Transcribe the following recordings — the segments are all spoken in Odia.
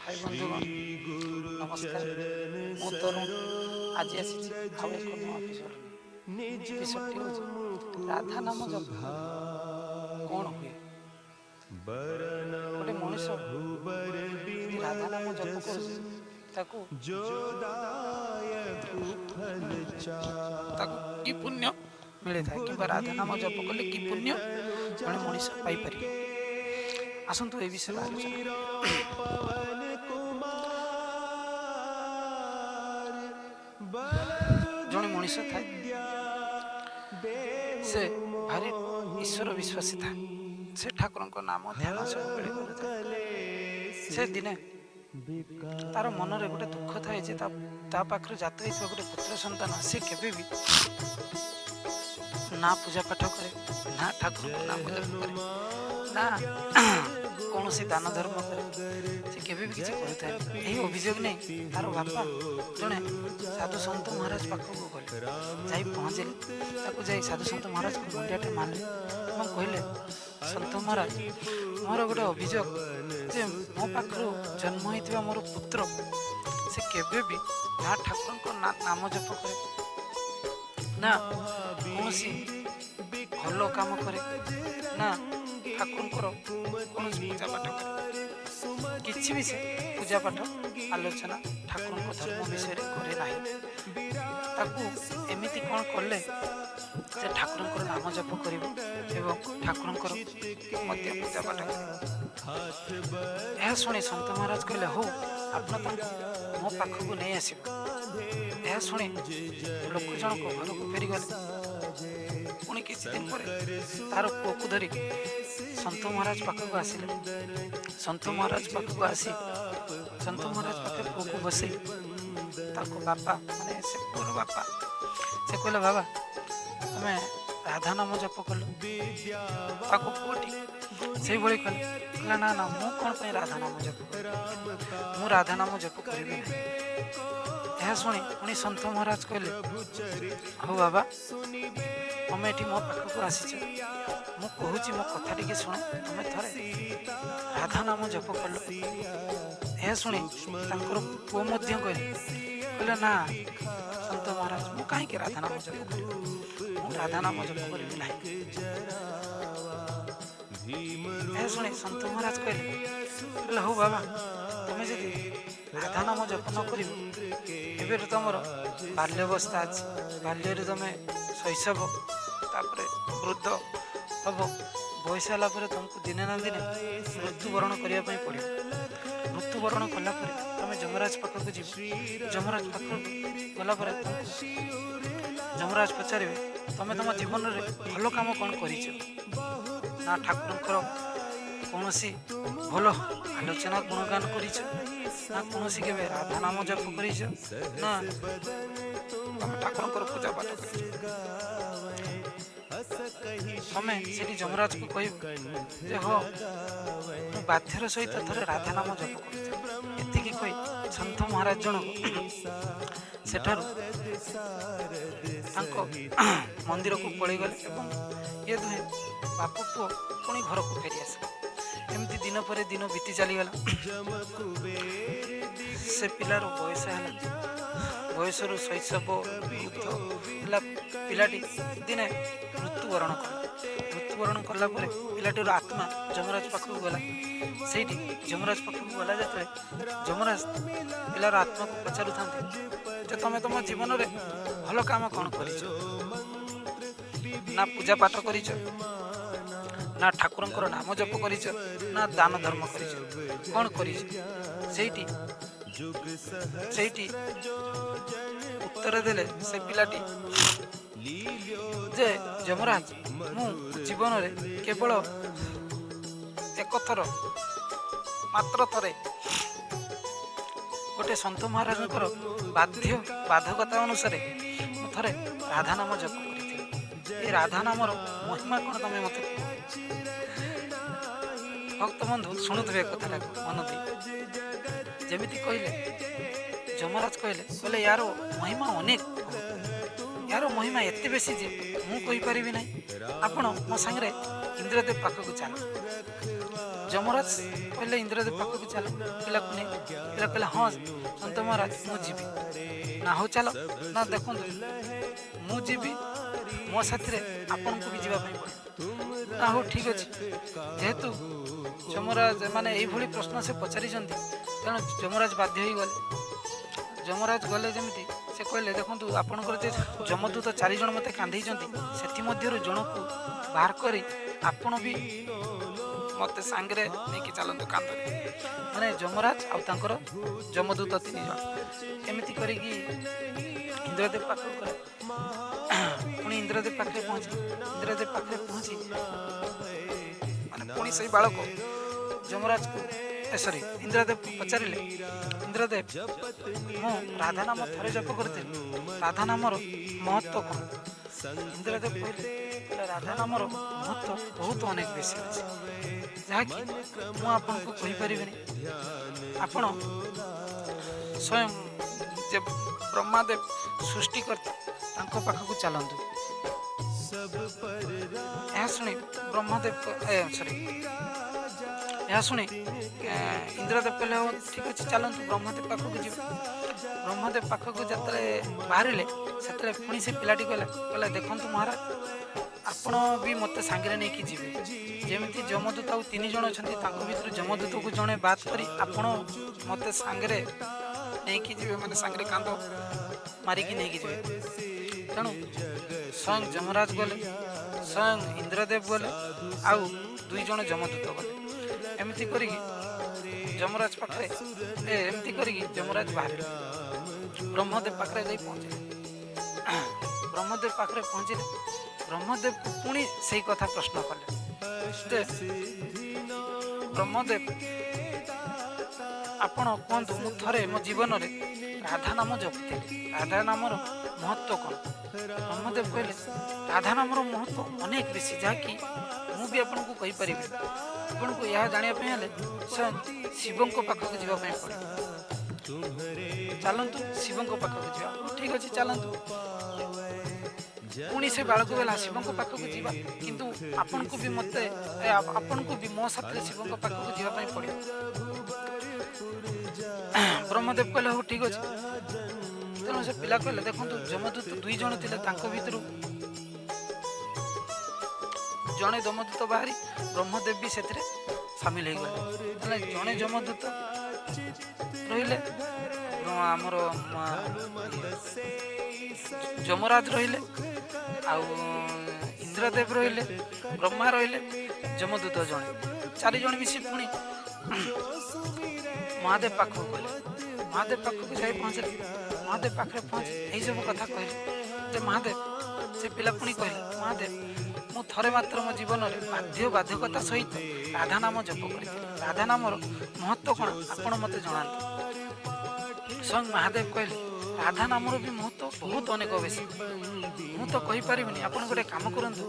ହାଇ ବନ୍ଧୁଗଣ, ନମସ୍କାର। ମୁଁ ତରୁଣ ଆଜି ଆସିଛି ଆଉ ଏକ ନୂଆ ଏପିସୋଡ଼ ନେଇ। ଏପିସୋଡ଼ଟି ହେଉଛି ରାଧା ନାମ ଜପ କ'ଣ ହୁଏ। ଗୋଟେ ମଣିଷ ଯଦି ରାଧା ନାମ ଜପ କରୁଛି, ତାକୁ କି ପୁଣ୍ୟ ମିଳିଥାଏ କିମ୍ବା ରାଧା ନାମ ଜପ କଲେ କି ପୁଣ୍ୟ ଜଣେ ମଣିଷ ପାଇପାରିବ, ଆସନ୍ତୁ ଏ ବିଷୟରେ ଆଲୋଚନା କରିବା। ଜଣେ ମଣିଷ ଥାଏ, ସେ ଭାରି ଈଶ୍ୱର ବିଶ୍ୱାସୀ ଥାଏ। ସେ ଠାକୁରଙ୍କ ନାମ ଧ୍ୟାନ ସବୁବେଳେ କରୁଥାଏ। ସେ ଦିନେ ତାର ମନରେ ଗୋଟେ ଦୁଃଖ ଥାଏ ଯେ ତା ପାଖରେ ଜାତ ହେଇଥିବା ଗୋଟେ ପୁତ୍ର ସନ୍ତାନ, ସେ କେବେ ବି ନା ପୂଜା ପାଠ କରେ, ନା ଠାକୁରଙ୍କ ନାମ ଜପ କରେ, ନା କୌଣସି ଦାନ ଧର୍ମ କରେ। ସେ କେବେ ବି କିଛି କରୁଥାଏ। ଏହି ଅଭିଯୋଗ ନେଇ ତାର ବାପା ଜଣେ ସାଧୁ ସନ୍ଥ ମହାରାଜ ପାଖକୁ ଗଲେ। ଯାଇ ପହଞ୍ଚିଲେ, ତାକୁ ଯାଇ ସାଧୁ ସନ୍ଥ ମହାରାଜକୁ ମୁଣ୍ଡିଆଟେ ମାରିଲେ ଏବଂ କହିଲେ, ସନ୍ଥ ମହାରାଜ, ମୋର ଗୋଟେ ଅଭିଯୋଗ ଯେ ମୋ ପାଖରୁ ଜନ୍ମ ହେଇଥିବା ମୋର ପୁତ୍ର, ସେ କେବେ ବି ନା ଠାକୁରଙ୍କ ନାମ ଜପ କରେ, ନା କୌଣସି ଭଲ କାମ କରେ, ନା ଠାକୁରଙ୍କର କୌଣସି ପୂଜା ପାଠ କରେ। କିଛି ବି ସେ ପୂଜା ପାଠ, ଆଲୋଚନା ଠାକୁରଙ୍କ ଧର୍ମ ବିଷୟରେ କରେ ନାହିଁ। ତାକୁ ଏମିତି କ'ଣ କଲେ ସେ ଠାକୁରଙ୍କର ନାମ ଜପ କରିବ ଏବଂ ଠାକୁରଙ୍କର ମଧ୍ୟ ପୂଜା ପାଠ କରିବ? ଏହା ଶୁଣି ସନ୍ଥ ମହାରାଜ କହିଲେ, ହଉ, ଆପଣ ତାଙ୍କୁ ମୋ ପାଖକୁ ନେଇ ଆସିବ। ଏହା ଶୁଣି ଲୋକ ଜଣକ ଘରକୁ ଫେରିଗଲେ। ପୁଣି କିଛି ଦିନ ପରେ ତାର ପୁଅକୁ ଧରି ସନ୍ଥ ମହାରାଜ ପାଖକୁ ଆସିଲେ। ସନ୍ଥ ମହାରାଜ ପାଖକୁ ଆସି ସନ୍ଥ ମହାରାଜ ପାଖରେ ପୁଅକୁ ବସେଇ ତାକୁ ବାପା, ମାନେ ସେ ପୁଅର ବାପା, ସେ କହିଲେ, ବାବା, ତମେ ରାଧା ନାମ ଜପ କଲ? ତାକୁ ପୁଅଟି ସେଇଭଳି କହିଲେ, କହିଲା, ନା ନା, ମୁଁ କ'ଣ ପାଇଁ ରାଧା ନାମ ଜପ କରିବି? ମୁଁ ରାଧା ନାମ ଜପ କରିବି ନାହିଁ। ଏହା ଶୁଣି ପୁଣି ସନ୍ଥ ମହାରାଜ କହିଲେ, ହଉ ବାବା, ତମେ ଏଠି ମୋ ପାଖକୁ ଆସିଛ, ମୁଁ କହୁଛି, ମୋ କଥା ଟିକେ ଶୁଣ, ତମେ ଥରେ ରାଧା ନାମ ଜପ କଲ। ଏହା ଶୁଣି ତାଙ୍କର ପୁଅ ମଧ୍ୟ କହିଲେ, ନା ସନ୍ଥ ମହାରାଜ, ମୁଁ କାହିଁକି ରାଧା ନାମ ଜପ କରିବି? ମୁଁ ରାଧା ନାମ ଜପ କରିବି ନାହିଁ। ଏହା ଶୁଣି ସନ୍ଥ ମହାରାଜ କହିଲେ, ହଉ ବାବା, ତମେ ଯଦି ରାଧା ନାମ ଜପ ନ କରିବ, ଏବେ ତ ତମର ବାଲ୍ୟାବସ୍ଥା ଅଛି, ବାଲ୍ୟରେ ତମେ ଶୈଶବ, ତାପରେ ବୃଦ୍ଧ ହବ। ବୟସ ହେଲା ପରେ ତମକୁ ଦିନେ ନା ଦିନେ ମୃତ୍ୟୁବରଣ କରିବା ପାଇଁ ପଡ଼ିବ। ମୃତ୍ୟୁବରଣ କଲା ପରେ ତମେ ଯମରାଜ ପାଖକୁ ଯିବ। ଯମରାଜ ପାଖକୁ ଗଲା ପରେ ତମକୁ ଯମରାଜ ପଚାରିବେ, ତମେ ତମ ଜୀବନରେ ଭଲ କାମ କ'ଣ କରିଛ? ନା ଠାକୁରଙ୍କର କୌଣସି ଭଲ ଆଲୋଚନା ଗୁଣଗାନ କରିଛ, ନା କୌଣସି କେବେ ରାଧା ନାମ ଜପ କରିଛ, ନା ତମେ ଠାକୁରଙ୍କର ପୂଜା ପାଠ କରିଛ? ତମେ ସେଠି ଯମରାଜକୁ କହିବ ଯେ ହଁ, ମୁଁ ବାଧ୍ୟର ସହିତ ଥରେ ରାଧା ନାମ ଜପ କରୁଥିଲି। ଏତିକି କହି ସନ୍ଥ ମହାରାଜ ଜଣକ ସେଠାରୁ ତାଙ୍କ ମନ୍ଦିରକୁ ପଳେଇଗଲେ ଏବଂ ଇଏ ଦୁହେଁ ବାପ ପୁଅ ପୁଣି ଘରକୁ ଫେରି ଆସିଲେ। ଏମିତି ଦିନ ପରେ ଦିନ ବିତି ଚାଲିଗଲା। ସେ ପିଲାର ବୟସ ହେଲା, ବୟସରୁ ଶୈଶବ, ବୃଦ୍ଧ ହେଲା। ପିଲାଟି ଦିନେ ମୃତ୍ୟୁବରଣ କଲା। ମୃତ୍ୟୁବରଣ କଲା ପରେ ପିଲାଟିର ଆତ୍ମା ଯମରାଜ ପାଖକୁ ଗଲା। ସେଇଠି ଯମରାଜ ପାଖକୁ ଗଲା ଯେତେବେଳେ, ଯମରାଜ ପିଲାର ଆତ୍ମାକୁ ପଚାରୁଥାନ୍ତି ଯେ ତମେ ତମ ଜୀବନରେ ଭଲ କାମ କ'ଣ କରିଛ? ନା ପୂଜା ପାଠ କରିଛ, ନା ଠାକୁରଙ୍କର ନାମ ଜପ କରିଛ, ନା ଦାନ ଧର୍ମ କରିଛ, କ'ଣ କରିଛ? ସେଇଠି ଉତ୍ତର ଦେଲେ ସେ ପିଲାଟି ଯେ ଯମରାଜ, ମୁଁ ଜୀବନରେ କେବଳ ଏକଥର, ମାତ୍ର ଥରେ ଗୋଟେ ସନ୍ଥ ମହାରାଜଙ୍କର ବାଧ୍ୟ ବାଧକତା ଅନୁସାରେ ମୁଁ ଥରେ ରାଧା ନାମ ଜପ କରିଥିଲି। ଏ ରାଧା ନାମର ମହିମା କ'ଣ, ତମେ ମୋତେ କୁହ। ଭକ୍ତ ବନ୍ଧୁ, ଶୁଣୁଥିବେ କଥାଟାକୁ ମନ ଦେଇ। ଯେମିତି କହିଲେ, ଯମରାଜ କହିଲେ, ୟାର ମହିମା ଅନେକ ବହୁତ, ୟାର ମହିମା ଏତେ ବେଶୀ ଯେ ମୁଁ କହିପାରିବି ନାହିଁ। ଆପଣ ମୋ ସାଙ୍ଗରେ ଇନ୍ଦ୍ରଦେବ ପାଖକୁ ଚାଲ। ଯମରାଜ କହିଲେ ଇନ୍ଦ୍ରଦେବ ପାଖକୁ ଚାଲ ପିଲାକୁ ନେଇ। ପିଲା କହିଲେ ହଁ ସନ୍ତ ମହାରାଜ ମୁଁ ଯିବି। ନା ହଉ ଚାଲ। ନା ଦେଖନ୍ତୁ ମୁଁ ଯିବି, ମୋ ସାଥିରେ ଆପଣଙ୍କୁ ବି ଯିବା ପାଇଁ ପଡ଼ିବ। ନା ହଉ ଠିକ୍ ଅଛି। ଯେହେତୁ ଯମରାଜ ମାନେ ଏଇଭଳି ପ୍ରଶ୍ନ ସେ ପଚାରିଛନ୍ତି, ତେଣୁ ଯମରାଜ ବାଧ୍ୟ ହେଇଗଲେ। ଯମରାଜ ଗଲେ ଯେମିତି ସେ କହିଲେ ଦେଖନ୍ତୁ ଆପଣଙ୍କର ଯେ ଯମଦୂତ 4 ଜଣ ମୋତେ କାନ୍ଧେଇଛନ୍ତି, ସେଥିମଧ୍ୟରୁ ଜଣକୁ ବାହାର କରି ଆପଣ ବି ମୋତେ ସାଙ୍ଗରେ ନେଇକି ଚାଲନ୍ତୁ କାନ୍ଧରେ। ମାନେ ଯମରାଜ ଆଉ ତାଙ୍କର ଯମଦୂତ 3 ଜଣ ଏମିତି କରିକି ଇନ୍ଦ୍ରଦେବ ପାଖକୁ ଗଲେ। ପୁଣି ଇନ୍ଦ୍ରଦେବ ପାଖରେ ପହଞ୍ଚି, ଇନ୍ଦ୍ରଦେବ ପାଖରେ ପହଞ୍ଚି ମାନେ ପୁଣି ସେଇ ବାଳକ ଯମରାଜକୁ, ସରି, ଇନ୍ଦ୍ରଦେବକୁ ପଚାରିଲେ, ଇନ୍ଦ୍ରଦେବ, ମୁଁ ରାଧା ନାମ ଥରେ ଜପ କରିଥିଲି, ରାଧା ନାମର ମହତ୍ଵ କ'ଣ? ଇନ୍ଦ୍ରଦେବ କହିଲେ, ରାଧା ନାମର ମହତ୍ଵ ବହୁତ ଅନେକ ବେଶୀ ଅଛି, ଯାହାକି ମୁଁ ଆପଣଙ୍କୁ କହିପାରିବିନି। ଆପଣ ସ୍ୱୟଂ ଯେ ବ୍ରହ୍ମାଦେବ ସୃଷ୍ଟିକର୍ତ୍ତା, ତାଙ୍କ ପାଖକୁ ଚାଲନ୍ତୁ। ଏହା ଶୁଣି ବ୍ରହ୍ମାଦେବ, ସରି, ଏହା ଶୁଣି ଇନ୍ଦ୍ରଦେବ କହିଲେ ହଉ ଠିକ୍ ଅଛି, ଚାଲନ୍ତୁ ବ୍ରହ୍ମଦେବ ପାଖକୁ ଯିବା। ବ୍ରହ୍ମଦେବ ପାଖକୁ ଯେତେବେଳେ ବାହାରିଲେ, ସେତେବେଳେ ପୁଣି ସେ ପିଲାଟି କହିଲା ଦେଖନ୍ତୁ ମହାରାଜ, ଆପଣ ବି ମୋତେ ସାଙ୍ଗରେ ନେଇକି ଯିବେ। ଯେମିତି ଯମଦୂତ ଆଉ 3 ଜଣ ଅଛନ୍ତି, ତାଙ୍କ ଭିତରୁ ଯମଦୂତକୁ ଜଣେ ବାଦ କରି ଆପଣ ମୋତେ ସାଙ୍ଗରେ ନେଇକି ଯିବେ, ମାନେ ସାଙ୍ଗରେ କାନ୍ଧ ମାରିକି ନେଇକି ଯିବେ। ତେଣୁ ସ୍ୱୟଂ ଯମରାଜ ଗଲେ, ସ୍ୱୟଂ ଇନ୍ଦ୍ରଦେବ ଗଲେ ଆଉ 2 ଜଣ ଯମଦୂତ ଗଲେ। ଏମିତି କରିକି ଯମରାଜ ପାଖରେ, ଏମିତି କରିକି ଯମରାଜ ବାହାରିଲେ, ବ୍ରହ୍ମଦେବ ପାଖରେ ଯାଇ ପହଞ୍ଚିଲେ। ବ୍ରହ୍ମଦେବ ପାଖରେ ପହଞ୍ଚିଲେ, ବ୍ରହ୍ମଦେବକୁ ପୁଣି ସେଇ କଥା ପ୍ରଶ୍ନ କଲେ ଯେ ବ୍ରହ୍ମଦେବ, ଆପଣ କୁହନ୍ତୁ, ମୁଁ ଥରେ ମୋ ଜୀବନରେ ରାଧା ନାମ ଜପିଥିଲି, ରାଧା ନାମର ମହତ୍ଵ କ'ଣ? ବ୍ରହ୍ମଦେବ କହିଲେ ରାଧା ନାମର ମହତ୍ଵ ଅନେକ ବେଶୀ, ଯାହାକି ମୁଁ ବି ଆପଣଙ୍କୁ କହିପାରିବି। ଆପଣଙ୍କୁ ଏହା ଜାଣିବା ପାଇଁ ହେଲେ ସ୍ୱୟଂ ଶିବଙ୍କ ପାଖକୁ ଯିବା ପାଇଁ ପଡ଼ିବ। ଚାଲନ୍ତୁ ଶିବଙ୍କ ପାଖକୁ ଯିବା। ଠିକ୍ ଅଛି, ଚାଲନ୍ତୁ। ପୁଣି ସେ ବାଳକ କହିଲା ଶିବଙ୍କ ପାଖକୁ ଯିବା, କିନ୍ତୁ ଆପଣଙ୍କୁ ବି ମୋତେ, ଆପଣଙ୍କୁ ବି ମୋ ସାଥିରେ ଶିବଙ୍କ ପାଖକୁ ଯିବା ପାଇଁ ପଡ଼ିବ। ବ୍ରହ୍ମଦେବ କହିଲେ ହଉ ଠିକ୍ ଅଛି। ତେଣୁ ସେ ପିଲା କହିଲେ ଦେଖନ୍ତୁ, ଯମଦୂତ 2 ଜଣ ଥିଲେ, ତାଙ୍କ ଭିତରୁ ଜଣେ ଯମଦୂତ ବାହାରି ବ୍ରହ୍ମଦେବ ବି ସେଥିରେ ସାମିଲ ହେଇଗଲେ। ତାହେଲେ ଜଣେ ଯମଦୂତ ରହିଲେ, ଆମର ଯମରାଜ ରହିଲେ, ଆଉ ଇନ୍ଦ୍ରଦେବ ରହିଲେ, ବ୍ରହ୍ମା ରହିଲେ, ଯମଦୂତ ଜଣେ, 4 ଜଣ ମିଶି ପୁଣି ମହାଦେବ ପାଖକୁ ଗଲେ। ମହାଦେବ ପାଖକୁ ଯାଇ ପହଞ୍ଚିଲେ। ମହାଦେବ ପାଖରେ ପହଞ୍ଚି ଏହିସବୁ କଥା କହିଲେ ଯେ ମହାଦେବ, ସେ ପିଲା ପୁଣି କହିଲେ, ମହାଦେବ, ମୁଁ ଥରେ ମାତ୍ର ମୋ ଜୀବନରେ ବାଧ୍ୟ ବାଧ୍ୟକତା ସହିତ ରାଧା ନାମ ଜପ କରିଥିଲି, ରାଧା ନାମର ମହତ୍ଵ କ'ଣ ଆପଣ ମୋତେ ଜଣାନ୍ତୁ। ସ୍ୱୟଂ ମହାଦେବ କହିଲେ ରାଧା ନାମର ବି ମହତ୍ଵ ବହୁତ ଅନେକ ବେଶୀ, ମୁଁ ତ କହିପାରିବିନି। ଆପଣ ଗୋଟେ କାମ କରନ୍ତୁ,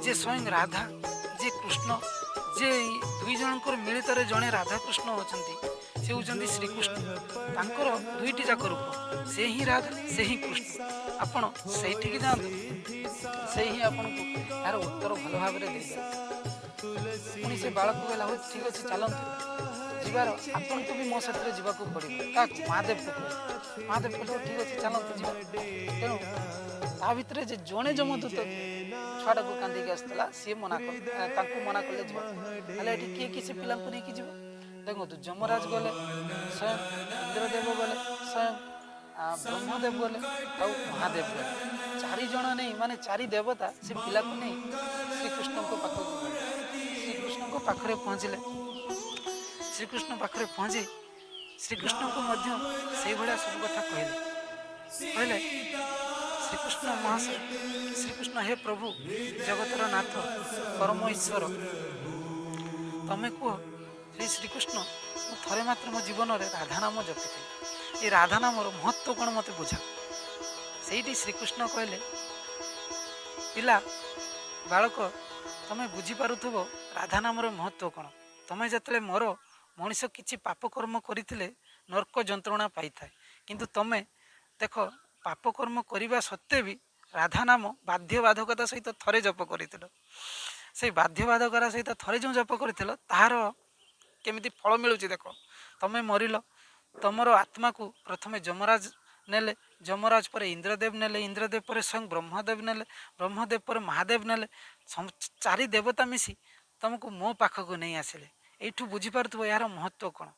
ଯେ ସ୍ୱୟଂ ରାଧା, ଯେ କୃଷ୍ଣ, ଯେ 2 ଜଣଙ୍କର ମିଳିତରେ ଜଣେ ରାଧାକୃଷ୍ଣ ଅଛନ୍ତି, ସେ ହେଉଛନ୍ତି ଶ୍ରୀକୃଷ୍ଣ। ତାଙ୍କର ଦୁଇଟି ଯାକ ରୂପ, ସେ ହିଁ ରାଧା, ସେ ହିଁ କୃଷ୍ଣ। ଆପଣ ସେଇଠିକି ଯାଆନ୍ତୁ, ସେ ହିଁ ଆପଣଙ୍କୁ ଏହାର ଉତ୍ତର ଭଲ ଭାବରେ ଦେଇଦେବେ। ପୁଣି ସେ ବାଳକ କହିଲା ହଉ ଠିକ୍ ଅଛି, ଚାଲନ୍ତୁ ଯିବାର, ଆପଣଙ୍କୁ ବି ମୋ ସାଥିରେ ଯିବାକୁ ପଡ଼ିବ। କାହାକୁ? ମହାଦେବକୁ କହିଲେ। ମହାଦେବ କହିଲେ ହଉ ଠିକ୍ ଅଛି, ଚାଲନ୍ତୁ ଯିବା। ତେଣୁ ତା ଭିତରେ ଯେ ଜଣେ ଯମଦୂତ ଛୁଆଟାକୁ କାନ୍ଦିକି ଆସିଥିଲା, ସିଏ ମନା କଲେ, ତାଙ୍କୁ ମନା କଲେ ଯିବା। ହେଲେ ଏଠି କିଏ କିଏ ସେ ପିଲାଙ୍କୁ ନେଇକି ଯିବ? ଦେଖନ୍ତୁ, ଯମରାଜ ଗଲେ, ସ୍ୱୟଂ ଇନ୍ଦ୍ରଦେବ ଗଲେ, ସ୍ୱୟଂ ବ୍ରହ୍ମଦେବ ଗଲେ ଆଉ ମହାଦେବ ଗଲେ। 4 ଜଣ ନେଇ, ମାନେ ଚାରି ଦେବତା ସେ ପିଲାକୁ ନେଇ ଶ୍ରୀକୃଷ୍ଣଙ୍କ ପାଖକୁ ଗଲେ। ଶ୍ରୀକୃଷ୍ଣଙ୍କ ପାଖରେ ପହଞ୍ଚିଲେ। ଶ୍ରୀକୃଷ୍ଣ ପାଖରେ ପହଞ୍ଚି ଶ୍ରୀକୃଷ୍ଣଙ୍କୁ ମଧ୍ୟ ସେଇଭଳିଆ ସବୁ କଥା କହିଲେ। କହିଲେ ଶ୍ରୀକୃଷ୍ଣ ମହାଶୟ, ଶ୍ରୀକୃଷ୍ଣ, ହେ ପ୍ରଭୁ ଜଗତର ନାଥ ପରମ ଈଶ୍ୱର, ତମେ କୁହ ଶ୍ରୀ ଶ୍ରୀକୃଷ୍ଣ, ମୁଁ ଥରେ ମାତ୍ର ମୋ ଜୀବନରେ ରାଧା ନାମ ଜପିଥିଲି, ଏ ରାଧା ନାମର ମହତ୍ଵ କ'ଣ ମୋତେ ବୁଝା। ସେଇଠି ଶ୍ରୀକୃଷ୍ଣ କହିଲେ, ପିଲା ବାଳକ, ତମେ ବୁଝିପାରୁଥିବ ରାଧା ନାମର ମହତ୍ଵ କ'ଣ। ତମେ ଯେତେବେଳେ ମର, ମଣିଷ କିଛି ପାପ କର୍ମ କରିଥିଲେ ନର୍କ ଯନ୍ତ୍ରଣା ପାଇଥାଏ, କିନ୍ତୁ ତମେ ଦେଖ, ପାପ କର୍ମ କରିବା ସତ୍ତ୍ୱେ ବି ରାଧା ନାମ ବାଧ୍ୟ ବାଧକତା ସହିତ ଥରେ ଜପ କରିଥିଲ। ସେଇ ବାଧ୍ୟ ବାଧକତା ସହିତ ଥରେ ଯେଉଁ ଜପ କରିଥିଲ, ତାହାର କେମିତି ଫଳ ମିଳୁଛି ଦେଖ। ତମେ ମରିଲ, ତମର ଆତ୍ମାକୁ ପ୍ରଥମେ ଯମରାଜ ନେଲେ, ଯମରାଜ ପରେ ଇନ୍ଦ୍ରଦେବ ନେଲେ, ଇନ୍ଦ୍ରଦେବ ପରେ ସ୍ୱୟଂ ବ୍ରହ୍ମଦେବ ନେଲେ, ବ୍ରହ୍ମଦେବ ପରେ ମହାଦେବ ନେଲେ। ଚାରି ଦେବତା ମିଶି ତମକୁ ମୋ ପାଖକୁ ନେଇ ଆସିଲେ। ଏଇଠୁ ବୁଝିପାରୁଥିବ ଏହାର ମହତ୍ତ୍ୱ କ'ଣ।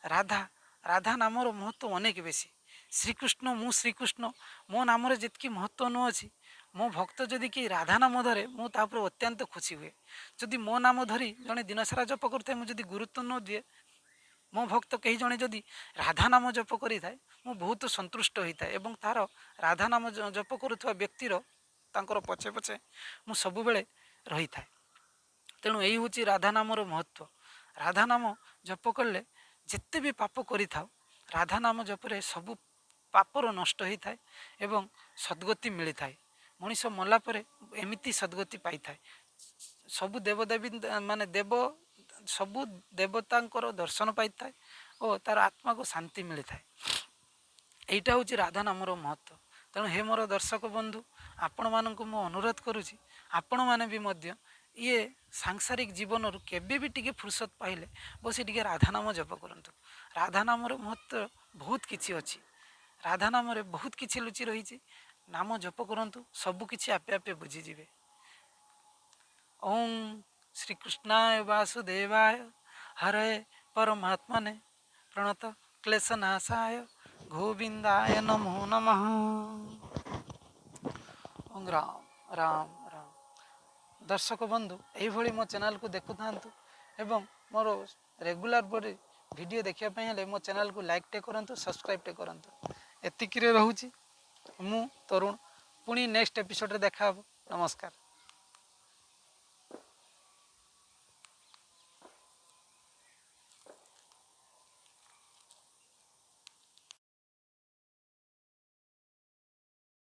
ରାଧା ରାଧା ନାମର ମହତ୍ତ୍ୱ ଅନେକ ବେଶୀ। ଶ୍ରୀକୃଷ୍ଣ, ମୁଁ ଶ୍ରୀକୃଷ୍ଣ, ମୋ ନାମରେ ଯେତିକି ମହତ୍ତ୍ୱ ନ ଅଛି, ମୋ ଭକ୍ତ ଯଦି କି ରାଧା ନାମ ଧରେ, ମୁଁ ତା ଉପରେ ଅତ୍ୟନ୍ତ ଖୁସି ହୁଏ। ଯଦି ମୋ ନାମ ଧରି ଜଣେ ଦିନସାରା ଜପ କରୁଥାଏ, ମୁଁ ଯଦି ଗୁରୁତ୍ୱ ନ ଦିଏ, ମୋ ଭକ୍ତ କେହି ଜଣେ ଯଦି ରାଧା ନାମ ଜପ କରିଥାଏ, ମୁଁ ବହୁତ ସନ୍ତୁଷ୍ଟ ହୋଇଥାଏ ଏବଂ ତା'ର ରାଧା ନାମ ଜପ କରୁଥିବା ବ୍ୟକ୍ତିର ତାଙ୍କର ପଛେ ପଛେ ମୁଁ ସବୁବେଳେ ରହିଥାଏ। ତେଣୁ ଏଇ ହେଉଛି ରାଧା ନାମର ମହତ୍ତ୍ୱ। ରାଧା ନାମ ଜପ କଲେ ଯେତେ ବି ପାପ କରିଥାଉ, ରାଧା ନାମ ଜପରେ ସବୁ ପାପର ନଷ୍ଟ ହୋଇଥାଏ ଏବଂ ସଦ୍ଗତି ମିଳିଥାଏ। ମଣିଷ ମଲା ପରେ ଏମିତି ସଦ୍ଗତି ପାଇଥାଏ, ସବୁ ଦେବଦେବୀ ମାନେ ଦେବ ସବୁ ଦେବତାଙ୍କର ଦର୍ଶନ ପାଇଥାଏ ଓ ତା'ର ଆତ୍ମାକୁ ଶାନ୍ତି ମିଳିଥାଏ। ଏଇଟା ହେଉଛି ରାଧା ନାମର ମହତ୍ତ୍ୱ। ତେଣୁ ହେ ମୋର ଦର୍ଶକ ବନ୍ଧୁ, ଆପଣମାନଙ୍କୁ ମୁଁ ଅନୁରୋଧ କରୁଛି, ଆପଣମାନେ ବି ମଧ୍ୟ ଇଏ ସାଂସାରିକ ଜୀବନରୁ କେବେ ବି ଟିକେ ଫୁର୍ସତ ପାଇଲେ ବସି ଟିକେ ରାଧା ନାମ ଜପ କରନ୍ତୁ। ରାଧା ନାମର ମହତ୍ତ୍ୱ ବହୁତ କିଛି ଅଛି। ରାଧା ନାମରେ ବହୁତ କିଛି ଲୁଚି ରହିଛି। ନାମ ଜପ କରନ୍ତୁ, ସବୁ କିଛି ଆପେ ଆପେ ବୁଝିଯିବେ। ଓଁ ଶ୍ରୀକୃଷ୍ଣାୟ ବାସୁଦେବାୟ ହରେ ପରମାତ୍ମନେ ପ୍ରଣତ କ୍ଲେଶନାଶାୟ ଗୋବିନ୍ଦାୟ ନମୋ ନମଃ। ଓଁ ରାମ ରାମ ରାମ। ଦର୍ଶକ ବନ୍ଧୁ, ଏଇଭଳି ମୋ ଚ୍ୟାନେଲକୁ ଦେଖୁଥାନ୍ତୁ ଏବଂ ମୋର ରେଗୁଲାର ପରି ଭିଡ଼ିଓ ଦେଖିବା ପାଇଁ ହେଲେ ମୋ ଚ୍ୟାନେଲକୁ ଲାଇକ୍ଟେ କରନ୍ତୁ, ସବସ୍କ୍ରାଇବ୍ଟେ କରନ୍ତୁ। ଏତିକିରେ ରହୁଛି। ମୁଁ ତରୁଣ, ପୁଣି ନେକ୍ସଟ ଏପିସୋଡ଼ରେ ଦେଖାହେବ। ନମସ୍କାର।